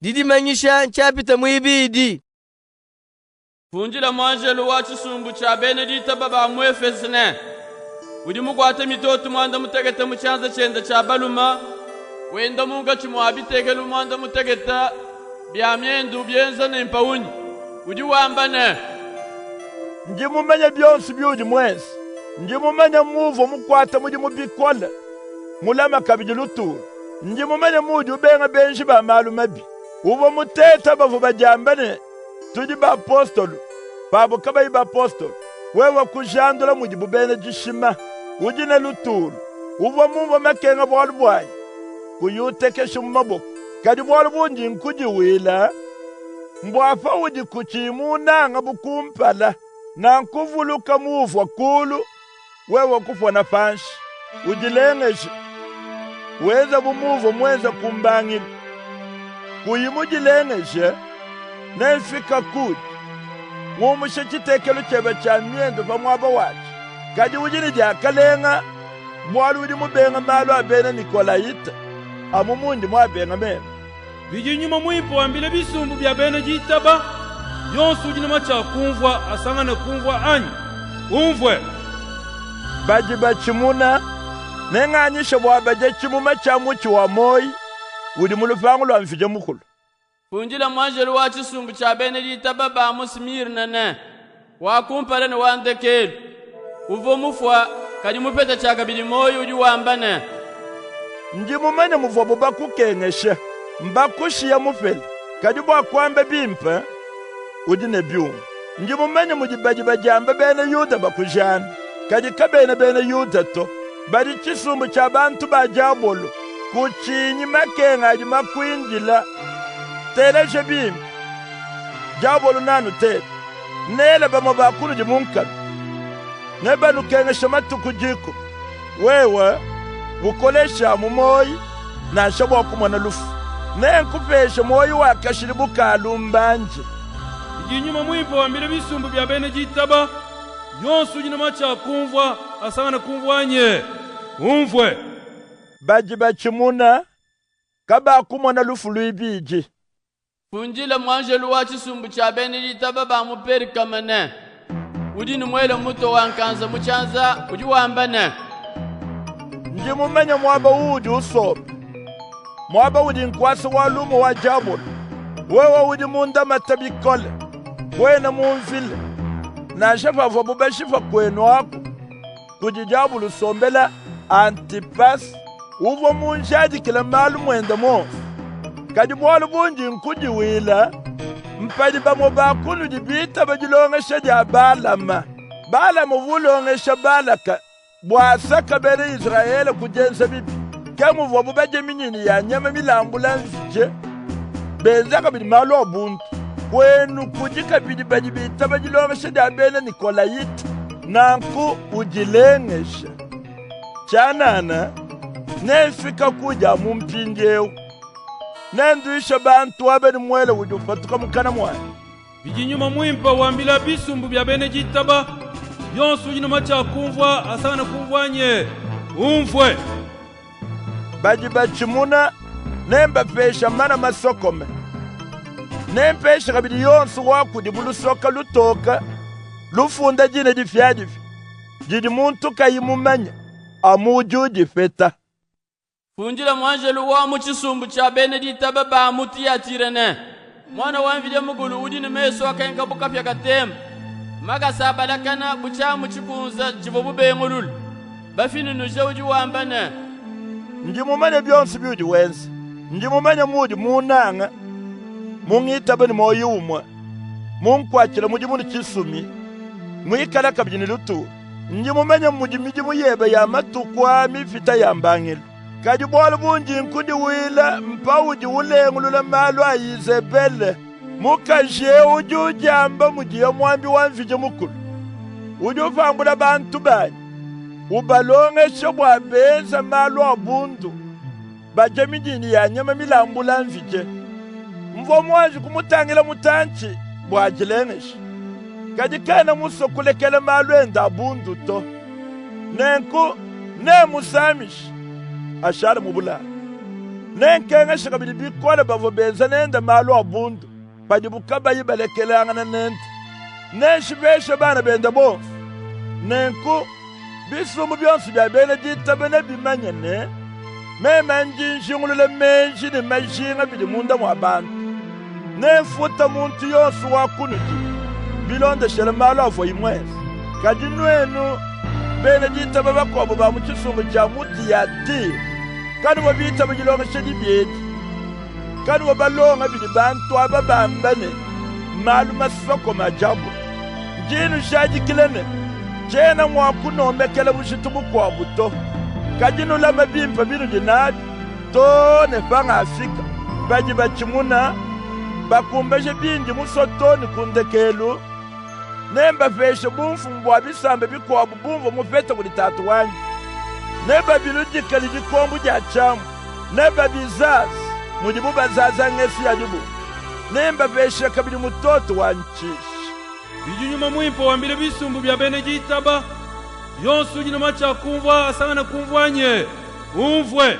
Didimanyisha ntshiapita muibidi. Fundila muanjelu wa tshisumbu tshia bena ditaba ba mu Efese ne, udi mukuate mitoto muanda mutekete mu tshianza tshiende tshia balume, wenda munkatshi mua bitekelu muanda mutekete bia miendu bienza ne mpawunyi, udi wamba ne: Ndi mumanye bionso biudi muenze. Ndi mumanye muuvua mukuate mudimu bikole, mulame kabidi lutulu. Ndi mumanye muudi ubenga benji ba malu mabi. Uvua mutete bavua badiamba ne, tudi bapostolu, pabu kabayi bapostolu. Wewe kujandula mudibu bena dishima. Udi ne lutulu. Uvua mumvue makenga bualu buanyi, kuyi utekesha mu maboko. Kadi bualu bundi nkudiwila mbua paudi kutshiyi munanga bu kumpala. Nanku vuluka muuvua kulu, wewe kupona panshi. Udilengeje, wenza bu muuvua muenze ku mbangilu. Kuyi mudilengeje, nemfike kuudi, ngumushe tshitekelu tshiebe tshia miendu pa muaba watshi. Kadi udi ne diakalenga, bualu udi mubenge malu a bena Nikolayite, amu mundi muabenge meme. Bidi Nyuma Muimpe wambila bisumbu bia bena ditaba, yonso udi ne matshi a kumvua asangane kumvua anyi? Umvue! Badi batshimuna, nenganyishe bua badie tshimuma tshia mutshi wa muoyi udi mu lupangu lua Mvidi Mukulu. Fundila muanjelu wa tshisumbu tshia bena ditaba ba mu Smirna ne, wa kumpala ne wa ndekelu, uvua mufua kadi mupete tshiakabidi muoyo, udi wamba ne: Ndi mumanye muvuabu bakukengeshe, mbakushiya mupele, kadi bua kuamba bimpe, udi ne biuma. Ndi mumanye mudi badi badiamba bena Yuda bakujana, kadi kabena bena Yuda to, badi tshisumbu tshia bantu ba diabolo. Kutshinyi makenga adi makuindila. Teleja bimpe, diabolo nanutete, nele bamue ba kunudi mu nkanu, nebanukengeshe matuku 10. Wewe ukolesha mu muoyi nansha bua kumona lufu, nenkupeshe muoyi wa kashidi bu kalumbandi. Bidi Nyuma Muimpe wambila bisumbu bia bena ditaba, yonso udi ne matshi a kumvua asangane kumvua anyi? Umvue! Badi batshimuna kabakumona lufu luibidi. Fundila muanjelu wa tshisumbu tshia bena ditaba ba mu Pergame ne, udi ne muele mutue wa nkanza mu tshianza, udi wamba ne: Ndi mumanye muaba uudi usomba, muaba udi nkuasa wa lumu wa diabolo. Wewe udi mundamate bikole, kuena mumvile, nansha pavuabu bashipa kuenu aku kudi diabolo usombela Antipase, uvua munjadikile malu muende muonso. Kadi bualu bundi nkudiwila, mpadi bamue ba kunudi bitaba dilongesha dia Balama. Balama uvua ulongesha Balaka bua asaka bena Izrayele ku dienza bibi. Ke muvuabu badie minyinyi ya nyama milambula mvidie, benza kabidi malu a buntu. Kuenu kudi kabidi badi bitaba dilongesha dia bena Nikolayite. Nanku udilengeje. Tshianana nemfike kuudi amu mpindiewu. Nenduishe bantu aba ne muele udi upatuka mukana muanyi. Bidi Nyuma Muimpe wambila bisumbu bia bena ditaba, yonso udi ne matshi a kumvua asangane kumvua anyi? Umvue! Badi batshimuna nembapesha mana masokome. Nempeshe kabidi yonso wa kudibu lusoka lutoka lufunda dina dipiadipia didi muntu kayi mumanye, amu udi udipeta. Fundila muanjelu wa mu tshisumbu tshia bena ditaba ba mu Tiyatire ne, Muana wa Mvidi Mukulu udi ne mesu akenka bu kapia katema, makasa abalakana bu tshiamu tshikunza tshivuabu bengulule, bafinunuje, udi wamba ne: Ndi mumanye bionso biudi wenza. Ndi mumanye muudi munanga, mungitabe ne muoyo umue, munkuatshile mudimu ne tshisumi, muikale kabidi ne lutulu. Ndi mumanye mudi midimu yebe ya matuku aa mipite ya mbangilu. Kadi bualu bundi nkudiwila mpaudi ulengulula malu a Izebele, mukaji eu udi udiamba mudiye muambi wa Mvidi Mukulu. Udi upambula bantu banyi, ubalongesha bua benze malu a bundu, badie minyinyi ya nyama milambula mvidie. Mvua muanji kumutangila mutantshi bua adilengeje, kadi kena musue kulekela malu ende a bundu to. Nenku nemmusamishe, ashale mu bulalu. Nenkengeshe kabidi bikole bavua benza nende malu a bundu, padibu kabayi balekelangana nende. Nenshipeshe bana bende bonsu. Nenku bisumbu bionsu bia bena ditaba nebimanye ne, meme ndi njingulula meji ne majinga bidi munda mua bantu. Nemfute muntu yonsu wa kunudi bilondeshile malu avuaye muenze. Kadi nuenu bena ditaba bakuabu ba mu tshisumbu tshia mu Tiyatire, kanuvua bitaba dilongesha dibi edi. Kanuvua balonga bidi bantu aba bamba ne, mmalu masokome a diabulu. Ndi nnujadikila ne, tshiena mua kunuomekela bujitu bukuabu to. Kadi nulame bimpe binudi nabi, too ne pangafika. Badi batshimuna, bakumbaje bindi musue too ne ku ndekelu, nembapeshe bumfumu bua bisamba bikuabu bumvua mupete kudi Tatu wanyi. Nebabiludike ne dikombu dia tshiamu, nebabizaze mudibu bazaza ngesu ya dibungu. Nembapeshe kabidi mutoto wa ntshishi. Bidi Nyuma Muimpe wambila bisumbu bia bena ditaba, yonso udi ne matshi a kumvua asangane kumvua nye, umvue.